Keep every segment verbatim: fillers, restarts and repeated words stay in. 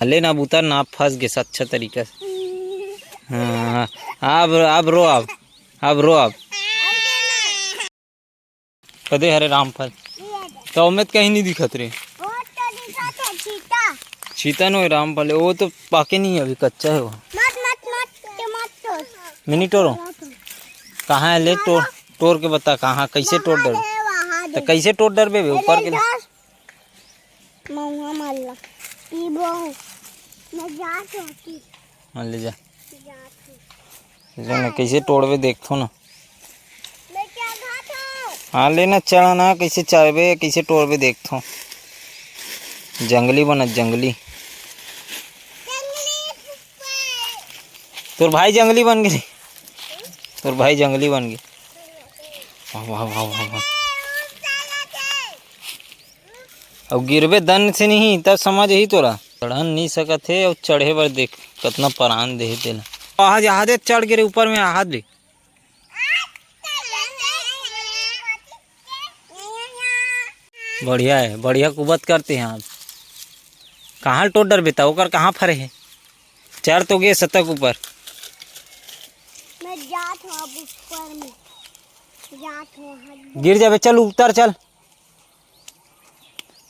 ले ना, अब उतर ना, आप फंस गे अच्छा तरीका से। हाँ, अब, अब रो, अब, अब रो, अब। कदे हरे रामफल? तो ओमे तो कहीं नहीं दिखत रे। वो तो दिखत है, चीता। चीता नो है रामफल, वो तो पाके नहीं है, अभी कच्चा है वो। मत, मत, मत, मत तोड़। Mini Toro. कहाँ है? ले टोर, टोर के बता कहाँ, कैसे टोर डर? तो कैसे टोर डर बे, ऊपर के? महुआ मारला। पीबो। मैं जात हूँ कि हाँ, ले जा। जात हूँ। ले ना, कैसे टोड़बे देखथो ना। मैं क्या खात हूँ? हाँ, ले ना, चढ़ ना, कैसे चढ़बे, कैसे टोड़बे देखथो। जंगली बनत, जंगली। जंगली। तोर भाई जंगली बन गे। तोर भाई जंगली बन गे। वाह, वाह, वाह, वाह, वाह। अउ गिरबे दन से नहीं, तब समझ ही तोरा। चढ़न नहीं सकत हे, अउ चढ़े बर देख, कतना परान देहे तेला। आहा दे, आहा दे, चढ़ गे रे ऊपर में, आहा दे। बढ़िया है, बढ़िया कुबत करते हैं आप। कहाँ टोर डरबे त, ओकर कहाँ फरे है? चढ़ तो गे सतक ऊपर। मैं जात हूँ अब ऊपर में। जात हूँ, हट। गिर जाबे, चल उतर, चल।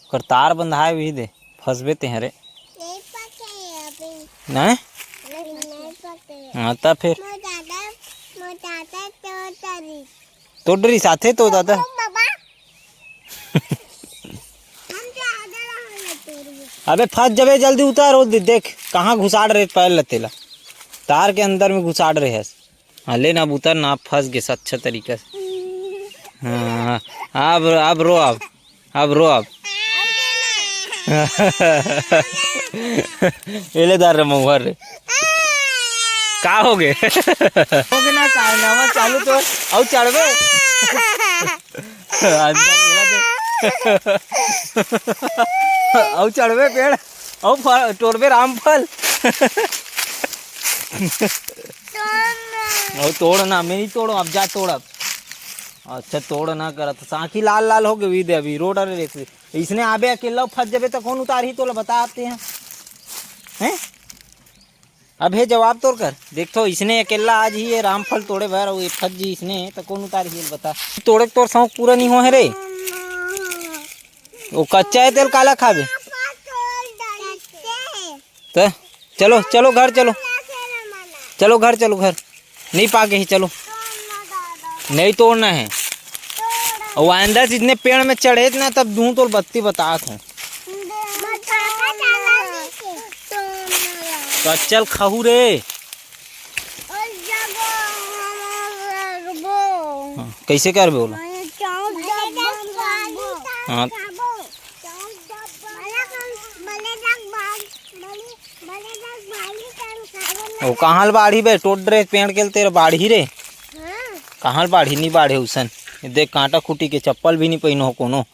ओकर तार बंधाए भी दे, फंसबे ते हरे। नहीं पके अभी। नहीं? नहीं, नहीं पके। हाँ, त फिर? मोर दादा, मोर दादा तो तरी। तोड़ रही साथे तो दादा। बाबा। हम तो आधा रहा तोड़बो। अबे फंस जबे, जल्दी उतार, वो दे-, देख कहाँ घुसाड़ रहे पैर लतेला। तार के अंदर में घुसाड़ रहे हस। हाँ, ले ना, अब उतर ना, आप फंस गे अच्छा तरीका से। हाँ, अब, अब रो, अब, अब रो, अब। एले दार रे मउहर रे। का हो गे? हो गे ना, का नावा चालू तो, अउ चढ़बे। अउ चढ़बे पेड़, अउ फल, टोरबे रामफल। अउ तोड़ ना, मैं नहीं तोड़ो, अब जा तोड़ अब। अच्छा, तोड़ ना करत, साँखी लाल लाल हो गई दे अभी, रोड अरे रेत। इसने आबे अकेला फंस जबे तो कौन उतारही तोला, बता आते हैं, हैं? अब हे जवाब तोर कर, देख तो इसने अकेला आज ही ये रामफल तोड़े बर, अउ ये फंस जी इसने, तो कौन उतारही बता? तोड़े के तोर शौक पूरा नहीं हो है रे। वो कच्चा है, तेल काला खाबे? तो चलो, चलो घर चलो, चलो घर, चलो घर। नहीं पाके ही, चलो। नहीं तोड़ना है। और आइंदा से इतने पेड़ में चढ़े ना, तब दूं तो बत्ती बतात हूँ। तो चल खाहू रे। हाँ, कैसे करबे ओला? हाँ। ओ, कहाँ ले बाढ़ही बे? टोट रे पेड़ के तेरा बाढ़ही रे। हाँ। कहाँ ले बाढ़ही? नहीं बाढ़े उसन। ये देख, कांटा खूटी के चप्पल भी नहीं पहिनो हो कोनो।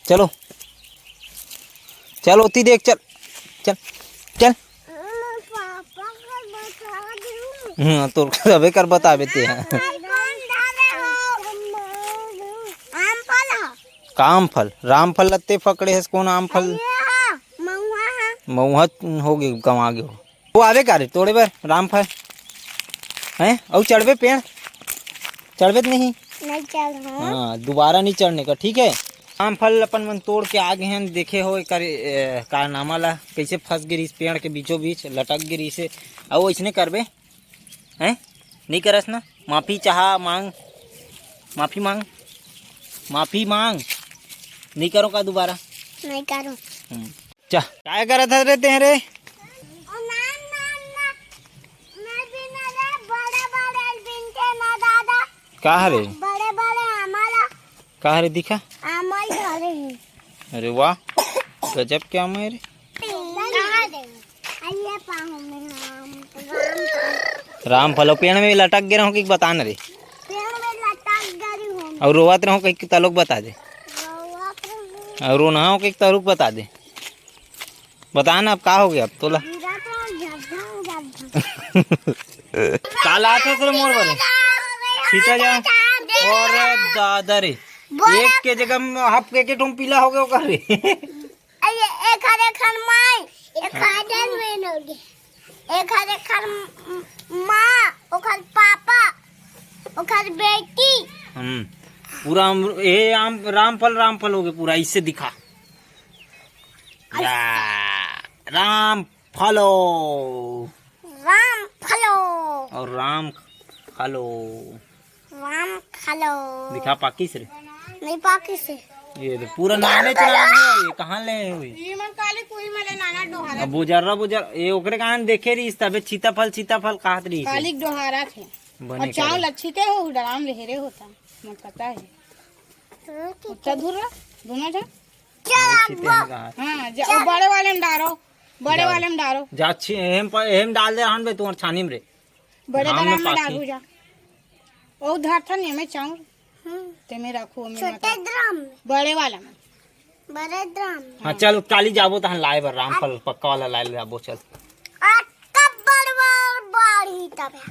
चलो, चल ओती देख, चल, चल, चल। हम्म, तो सबे कर बताबे ते। का आम फल? राम फल लत्ते पकड़े हस, कौन आम फल? महुआ हो गे, गंवा गे हो। वो आवे का रे तोड़े बर रामफल? हैं? अउ चढ़बे पेड़? चढ़बे त नहीं? नहीं चढ़, हाँ। हाँ, दोबारा नहीं चढ़ने का, ठीक है? रामफल अपन मन तोड़ के आ गए हैं, देखे हो एकर, ए, कारनामा ला, कैसे फंस गिरिस पेड़ के बीचों बीच, लटक गिरिस हे। अउ इसने करबे? हैं? नहीं करस ना? माफी चाहा, मांग, माफी मांग, माफी मांग। नहीं करो का दोबारा? नहीं करो। हम्म। चा, काय करत हस रे तें रे? ओ ना, ना, ना। मैं बिना रे बड़े बड़े बिनते ना दादा। का हरे? बड़े बड़े आमा ला। का हरे दिखा? आमा ही धरे हैं। अरे वाह, गजब के आमा है रे। कहाँ दे? आइए पाहु में हम राम राम फलो पेड़ में लटक गे रहूं कि बता न रे। पेड़ में लटक गई हूँ। अउ रोवत रहूं कि तलोक बता दे। रोवत रहूं। अउ रोना हो कि तलोक बता दे। बता ना, अब का हो गया अब तोला? गिरा तो झरझर झरझर। का लात हस रे मोर बरे? सीता जा। अरे दादा रे। बोला। एक के जगह में हाफ के, के ठुम पीला हो गया ओकर रे। अरे एक हर एक हर माई, एक हजार में हो गए। एक हजार एकर म-, माँ, ओकर पापा, ओकर बेटी। हम्म। पूरा आम, ए आम, रामफल, रामफल हो गए पूरा, इससे दिखा। या, राम फलो। राम फलो। और राम खलो। राम खलो। दिखा पाकिस रे। नहीं पाकिस हे। ये देख, पूरा नाने चुराए हुए, ये कहाँ ले हुई? ये मन काली कुई मले नाना डोहारा। अब बोजर्रा बोजर, ये ओकरे कहाँ देखे रही, तबे सीताफल, सीताफल कहत रही। काली डोहारा थे। बने और चावल करे। अच्छी ते हो, डराम ले हेरे होता। मन पता है। उतना दूर रह, दोनों जा। चल अच्छी ते अब्बा। है कहाँ? हाँ, जा, चल। बड़े वाले में डालो, बड़े डाल। वाले में डालो। जा अच्छी, एम पर, एम डाल दे हन बे, तुम्हार छानी में रे। बड़े घाम में ड्राम में पाकी। डालू जा। ओ धर था ने में चाउर। हम्म। ते में रखू, में छोटे मत। ड्राम में। बड़े वाला में। बड़े ड्राम में। हाँ, चल, काली जाबो तहन लाए बर रामफल पक्का वाला लाए ले जाबो, चल। आ, कब बड़, बड़, बड़ी तब है।